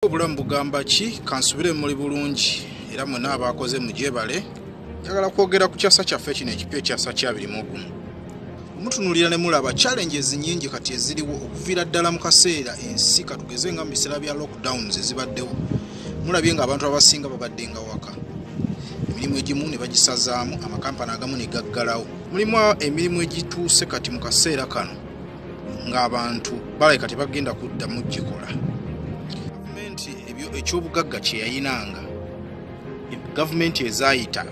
Obulamu bugamba ki? Kansubire muli bulungi era mwenna abakoze mugyebale. Njagala kwogera ku kyasa kyaffe kino ekipya, ekyasa kya 21. Mutunuulira ne mulaba challenges nnyingi kati eziriwo okuviira ddala mu kaseera ensi katugeze nga mu biseera bya lockdowns ezibaddewo. Mulabye ng'abantu abasinga babadde nga waka, emirimu egimu ne bagisazaamu, amakampani agamu ne gaggalawo. Mulimu emirimu egituuse kati mu kaseera kano ng'abantu balabika tebagenda kuddamu gikola. Gavumenti ekyobugagga kye yayinanga, gavumenti ezaayita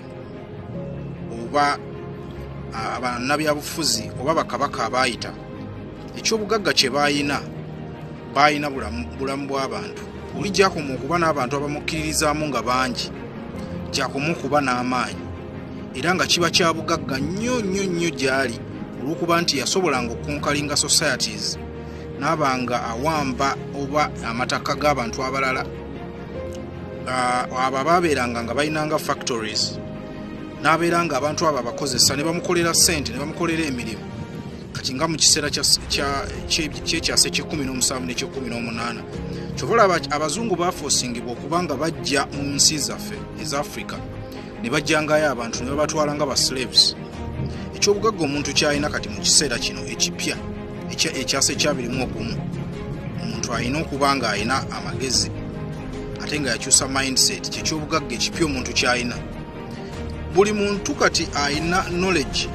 oba bannabyabufuzi oba bakabaka abaayita, ekyobugagga kye baayina, baayina bulamu bw'abantu. Oli gy'akoma okuba n'abantu abamukkiririzaamu nga bangi, gy'akoma okuba n'amaanyi, era nga kiba kya bugagga nnyo nnyo nnyo gy'ali, olw'okuba nti yasobolanga okukonkalinga societies, n'abanga awamba oba amataka g'abantu abalala. Abo abaabeeranga nga balinanga factories, n'abeera nga abantu abo abakozesa ne bamukolera ssente, ne bamukolera emirimu. Kati nga mu kiseera ky'ekyasa eky'e17 n'eky'e18, kyova olaba abazungu baafoosingibwa okuba nga bajja mu nsi zaffe eza Africa, ne bajjangayo abantu ne babatwala nga ba slaves. Ekyobugagga omuntu ky'alina kati mu kiseera kino ekipya ekyasa ekya 21, omuntu alina okuba nga alina amagezi ate nga yakyusa mindset. Kyekyobugagga ekipya omuntu ky'alina. Buli muntu kati alina knowledge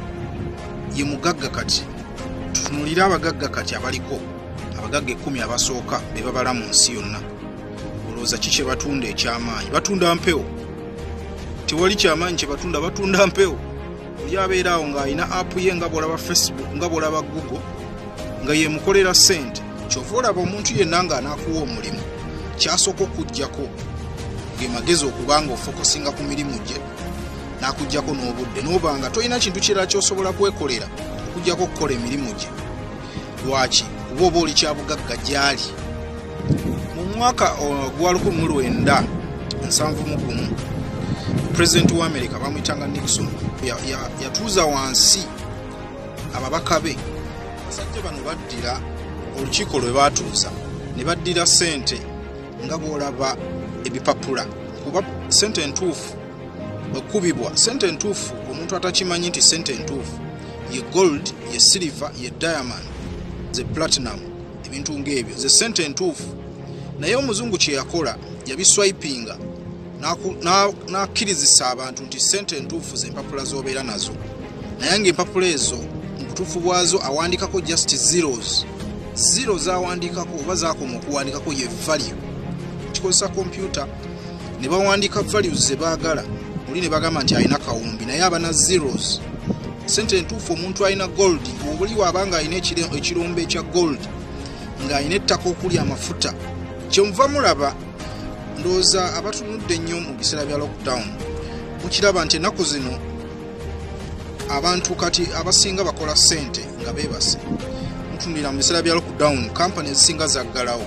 ye mugagga. Kati tutunuulire abagagga kati abaliko, abagagga 10 abasooka be babala mu nsi yonna. Olowooza ki kye batunda ekyamaanyi? Batunda mpewo. Tewali kyamaanyi kye batunda, batunda mpewo. Oli abeera awo ng'alina app ye, nga bw'olaba Facebook, nga bw'olaba Google, nga yemukolera ssente. Kyova olaba omuntu yenna ng'anaakuwa omulimu, kyasooka okuggyako ge magezi, okuba nga ofocusinga ku mirimu gye, n'akuggyako n'obudde, n'oba nga tolina kintu kirala ky'osobola kwekolera okuggyako okukola emirimu gye. Lwaki? Kuba oba oli kyabugagga gy'ali. Mu mwaka gwa 1971, pulezidenti wa America bamuyitanga Nixon yatuuza wansi ababaka be. Abasajja bano baddira olukiiko lwe baatuuza ne baddira ssente nga bw'olaba ebipapula, kuba ssente entuufu bwekubibwa, ssente entuufu, omuntu atakimanyi nti ssente entuufu ye gold, ye silver, ye diamond, ze platinum, ebintu ng'ebyo ze ssente entuufu. Naye omuzungu kye yakola, yabiswipinga n'akkirizisa abantu nti ssente entuufu z'empapula z'obeera nazo, naye ng'empapula ezo mu butuufu bwazo awandikako just zeros. Zero zawandiikako oba zakoma okuwandikako ye value. Kikozesa kompyuta ne bawandiika values ze baagala. Oli ne bagamba nti alina kawumbi, naye aba na zeros. Sente entuufu, omuntu alina gold, obuli waaba nga alina ekirombe ekya gold, ng'alina ettaka okuli amafuta. Kyemuva mulaba, ndowooza abatunudde ennyo mu biseera bya lockdown mukiraba nti ennaku zino abantu kati abasinga bakola ssente nga beebase. Mutunulira mu biseera bya lockdown, kampani ezisinga zaggalawo,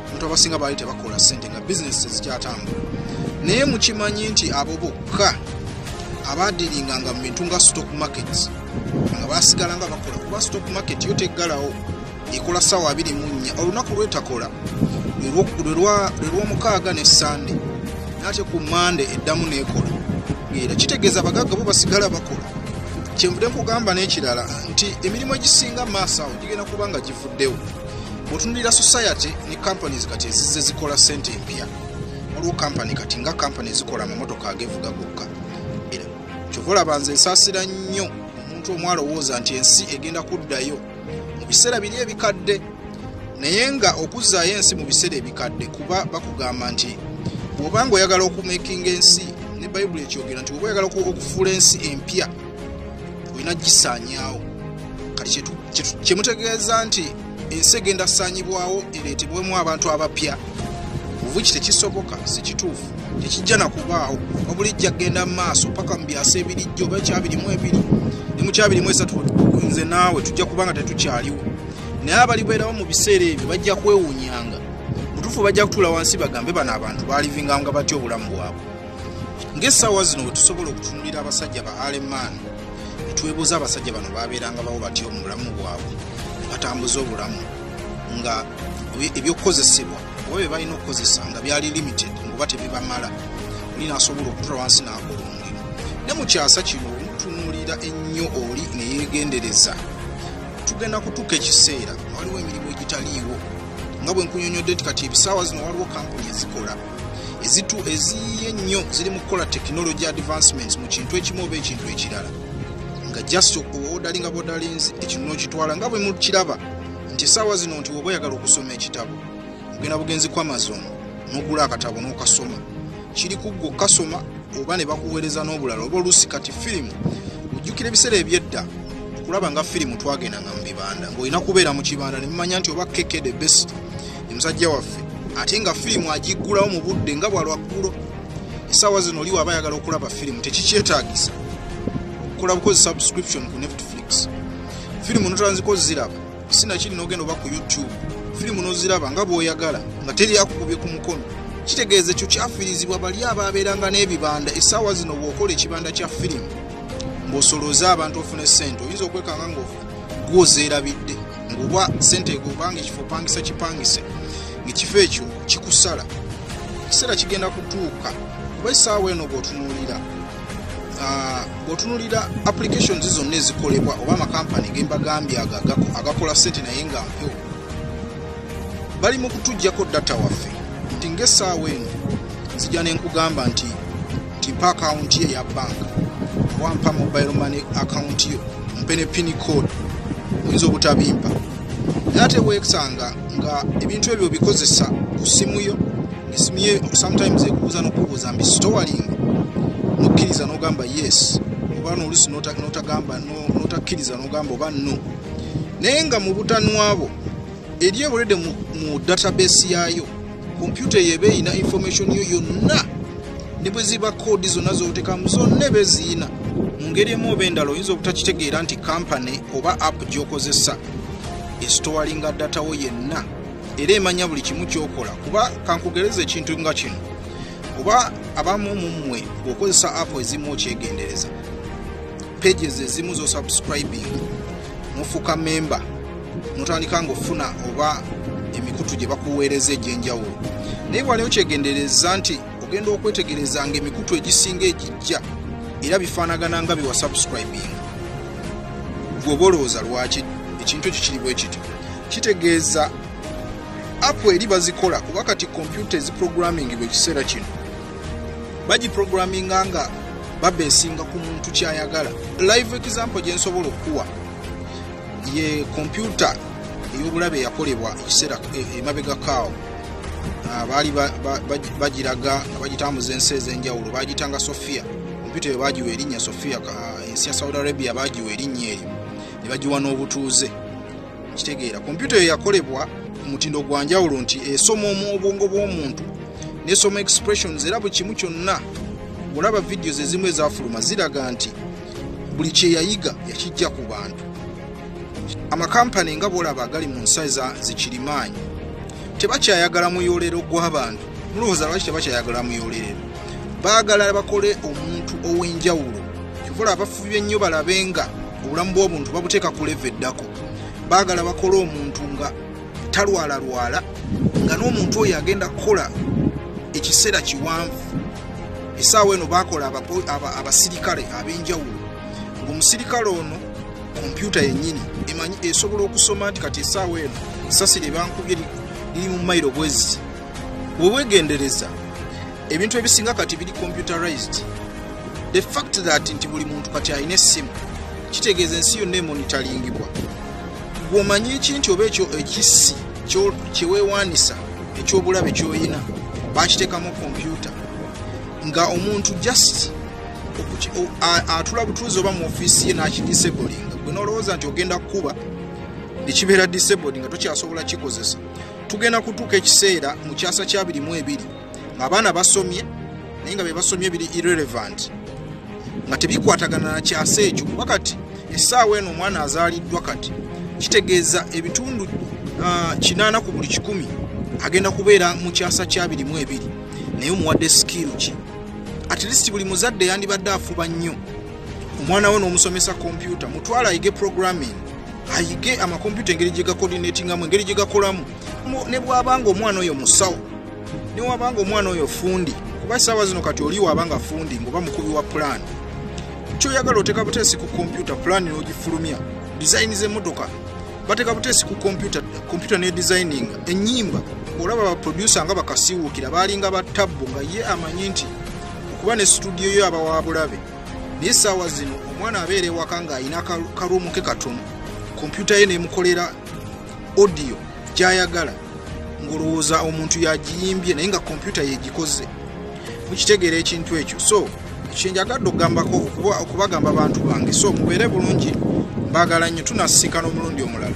abantu abasinga baali tebakola ssente, nga bizinesi tezikyatambula. Naye mukimanyi nti abo bokka abaadiringanga mu bintu nga stock markets nga basigala nga bakola, kuba stock market yo teggalawo, ekola ssaawa 24. Olunaku lwetakola lwe lwomukaaga ne Sande, naate ku Mande eddamu neekola. Era kitegeeza abagagga bo basigala bakola. Kyenvudde nkugamba n'ekirala nti emirimu egisinga maaso awo gigenda kuba nga givuddewo. Bw'otunulira society ne companies kati ezizze zikola ssente empya, waliwo kampani kati nga kampani ezikola amamotoka agevuga gokka. Era kyova olaba nze nsaasira nnyo omuntu omu alowooza nti ensi egenda kuddayo mu biseera biri ebikadde, naye nga okuzzaayo ensi mu biseera ebikadde, kuba bakugamba nti bw'obanga oyagala okumakinga ensi, ne Bayibuli ekyogera nti bw'oba oyagala okufuula ensi empya, olina gisaanyaawo. Kati kyemutegeeza nti ensi egenda saanyibwawo ereetebwemu abantu abapya, obuki tekisoboka, si kituufu, tekijja nakubaawo. Wabula ejja kgenda mu maaso paka mu byasa ebirijjo oba eky22 ne mu ky23. Nze naawe tujja kubanga tetukyaliwo, naye abalibeerawo mu biseera ebyo bajja kwewuunyanga. Butuufu bajja kutuula wansi bagambe, "Bano abantu balivinganga batya obulamu bwabwe?" Ng'essaawa zino we tusobola okutunulira abasajja ba Alemaan, netwebuuza abasajja bano babeeranga bawo batya mu bulamu bwabwe, ne batambuza obulamu nga ebyokukozesebwa oba bye balina okukozesa nga byali limited, ngoba tebibamala, oli n'asobola okutula wansi n'akola omulimu. Ne mu kyasa kino omutunuulira ennyo oli ne yeegendereza, tugenda kutuuka ekiseera nga waliwo emirimu egitaliiwo, nga bwe nkunyonyodde nti kati ebisaawa zino waliwo kampuni ezikola eziyiye ennyo, ziri mu kukola technology advancements mu kintu ekimu oba ekintu ekirala, nga just odalinga bodalinzi ekintu n'okitwala. Nga bwe mukiraba nti essaawa zino nti woba oyagala okusoma ekitabo, ogenda bugenzi ku Amazon n'ogula akatabo n'okasoma, kiri ku ggwe okukasoma oba ne bakuweereza n'obulala. Oba oluusi kati firimu, ojjukira ebiseera ebyedda okulaba nga firimu twagendanga mu bibanda, ng'olina kubeera mu kibanda ne mumanya nti oba KK the best omusajja waffe, ate nga firimu agiggulawo mu budde nga bwalwaggulo. Essaawa zino oli waba ayagala okulaba firimu tekikyetaagisa, okola bukozi subscription ku Netflix, firimu notandika oziraba, sinakiri n'ogenda oba ku YouTube, firimu n'oziraba nga bw'oyagala nga teri akukubye ku mukono. Kitegeeza ekyo kyafiirizibwa bali ababeeranga n'ebibanda. Essaawa zino bw'okola ekibanda kya firimu ng'osolooza abantu ofune ssente, oyinza okwekanga ng'ozeerabidde, ng'oba ssente obanga ekifo opangisa kipangise, ng'ekifo ekyo kikusala. Ekiseera kigenda kutuuka, kuba essaawa eno bw'otunuulira applications zonna ezikolebwa oba amakampani gembagambye ago agakola ssente naye nga mpewo, bali mu kutuggyako data waffe. Nti ng'essaawa eno nzija ne nkugamba nti mpa akawunti ye eya banka, oba mpa mobile money account yo, mpe ne pin code, oyinza obutabimpa. Naye ate weesanga nga ebintu ebyo obikozesa ku ssimu yo, essimu yo sometimes ekubuuza n'okubuuza mbi storing, n'okkiriza n'ogamba yes, oba n'oluusi n'otagamba, n'otakkiriza n'ogamba oba no. Naye nga mu butanwabo eri already mu database yaayo, kompyuta eyo eba erina information yo yonna, ne bwe ziba code zonna z'oteekamu zonna eba eziyina. Mu ngeri emu oba endala oyinza obutakitegeera nti kampani oba app gy'okozesa estoringa data wo yenna, era emanya buli kimu ky'okola. Kuba kankugereza ekintu nga kino, oba abamu mu mmwe bw'okozesa app ezimu okyegendereza, pages ezimu z'osubscribing n'ofuuka member, n'otandika ng'ofuna oba emikutu gye bakuweereza egy'enjawulo, naye wali okyegendereza nti ogenda okwetegereza ng'emikutu egisinga egijja era bifaanagana nga bye wasubscribing. Gwe oba olowooza lwaki ekintu ekyo kiri bwe kityo? Kitegeeza app eri bazikola, kuba kati kompyuta eziprogrammingibwa ekiseera kino bagiprogramminga nga babeesinga ku muntu ky'ayagala. Live example gye nsobola okuwa ye kompyuta ey'obulabe eyakolebwa ekiseera emabegakaawo. Baali bagiraga nga bagitambuza ensi ez'enjawulo, bagiyitanga Sophia. Kompyuta eyo bagiwa erinnya Sophia, ensi ya Saudi Arabia bagiwa erinnya eryo ne bagiwa n'obutuuze. Kitegeera kompyuta eyo yakolebwa ku mutindo gwa njawulo nti esoma obwongo bw'omuntu n'esoma expressions, era buli kimu kyonna olaba videos ezimu ezafuluma ziraga nti buli kye yayiga yakijja ku bantu. Amakampani nga bw'olaba agali mu nsi zikirimaanyi tebakyayagala muyoolero gw'abantu. Mulowooza lwaki tebakyayagala muyoolero? Baagala bakole omuntu ow'enjawulo. Kyova olaba bafubye nnyo balabe nga obulamu bw'obuntu babuteeka ku level eddako. Baagala bakole omuntu nga talwalalwala, nga n'omuntu oyo agenda kukola ekiseera kiwanvu. Essaawa eno baakola abasirikale ab'enjawulo, ng'omusirikale ono kompyuta yennyini emanyi esobola okusoma nti kati essaawa eno essasi lye bankubye liri mu mayiro bwezi. Bwe weegendereza ebintu ebisinga kati biri computerized. The fact that nti buli muntu kati alina essimu kitegeeza ensi yonna emonitoringibwa. Gw'omanyi ki nti oba ekyo ekissi kye weewaanisa eky'obulabe ky'oyina bakiteekamu kompyuta, nga omuntu just atula butuuzi oba mu ofiisi ye n'akidisablinga, gwe n'olowooza nti ogenda kukuba nekibeera disabled nga tokyasobola kikozesa. Tugenda kutuuka ekiseera mu kyasa kya 22 ng'abaana basomye, naye nga bye basomye biri irrelevant, nga tebikwatagana na kyasa ekyo. Kuba kati essaawa eno omwana azaaliddwa kati kitegeeza ebitundu 80 ku buli 100 agenda kubeera mu kyasa kya 22, naye omuwadde skill ki? At least buli muzadde yandibadde afuba nnyo omwana we n'omusomesa kompyuta, mutwale ayige programming, ayige amakompyuta engeri gye gacoordinatingamu, engeri gye gakolamu. Ne bw'abanga omwana oyo musawo Newabanga omwana oyo fundi, kuba essaawa zino kati oli waabanga fundi ng'oba mukubi wa pulaani, kyoyagala oteeka buteesi ku kompyuta, pulaani n'ogifulumya. Design z'emmotoka bateeka buteesi ku kompyuta, kompyuta ne designinga ennyimba. Olaba baproducer nga bakasiiwuukira baalinga ba tabbu, nga ye amanyi nti okuba ne studio yo aba wa bulabe. Naye essaawa zino omwana abeera ewaka ng'alina karuumu ke katono, kompyuta ye nemukolera audio gy'ayagala, ng'olowooza omuntu yagiyimbye, naye nga kompyuta yegikoze. Mukitegeera ekintu ekyo? So kyenjagadde okugambako okubagamba bantu bange, so mubeere bulungi, mbaagala nnyo, tunasisinkana omulundi omulala.